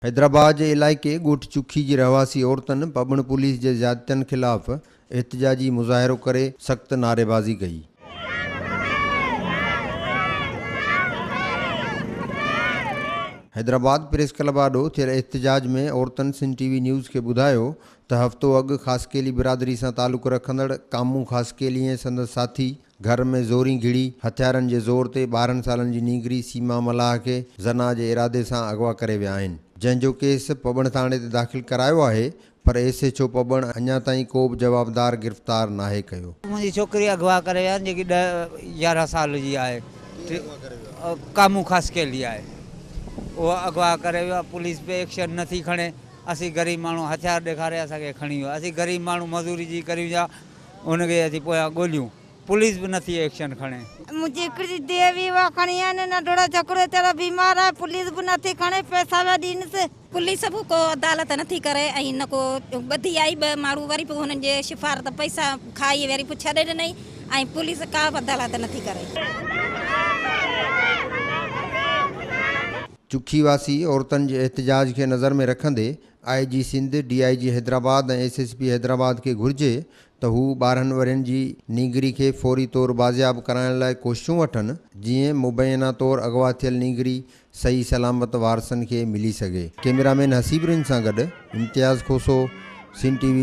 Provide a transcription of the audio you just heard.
حيدرآباد جي علائقي ڳوٺ چکي جي رهواسي عورتن پٻڻ پوليس جي زيادتين خلاف احتجاجي مظاهرو ڪري سخت نعريبازي ڪئي. حيدرآباد پريس ڪلب آڏو ٿيل احتجاج ۾ عورتن سنڌ ٽي وي نيوز کي ٻڌايو ته هفتو اڳ خاصخيلي برادري سان تعلق رکندڙ ڪامون خاصخيلي ۽ سندس ساٿي گهر ۾ زورين گهڙي هٿيارن جي زور تي 12 سالن جي نينگري سيما ملاح کي زنا جي ارادي سان اغوا ڪري ويا آهن، جنهن جو ڪيس پٻڻ ٿاڻي تي داخل ڪرايو آهي پر ايس ايڇ او پٻڻ اڃا تائين ڪو به جوابدار گرفتار ناهي ڪيو. منهنجي ڇوڪري اغوا ڪري ويا آهن جيڪي ڏهه 11 سال جي آهي ڪامون خاصخيلي آهي اهو اغوا ڪري ويو آهي پوليس به ايڪشن نٿي کڻي اسين غريب ماڻهو هٿيار ڏيکاري اسان کي کڻي ويو اسين غريب ماڻهو مزوري جي ڪريون جا ان کي اسين پويان ڳوليون پوليس به نٿي ايڪشن کڻي. منهنجي هڪڙي ڌيء به اها کڻي آئي آهن ننڍڙو ڇوڪرو ويچارو بيمار آهي پوليس به نٿي کڻي پئسا پيا ڏينس. پوليس به ڪو عدالت نٿي ڪري ۽ نه ڪو ٻڌي آئي ٻه ماڻهو وري پوء هنن جي شفارت پئسا کائي وري پوء ڇڏي ڏنئي ۽ پوليس ڪا به عدالت نٿي ڪري. چکي واسي عورتن جي احتجاج کي نظر ۾ رکندي I G Sindh, D I G Hyderabad ۽ S S P Hyderabad کي گهرجي ته هو 12 ورهين جي نينگري کي فوري طور بازياب ڪرائڻ لاء ڪوششون وٺن، جيئن مبينا طور اغوا ٿيل نينگري صحيح سلامت وارثن کي ملي سگهي. ڪئميرا مين حسيب رند سان گڏ امتياز کوسو، سنڌ ٽي وي.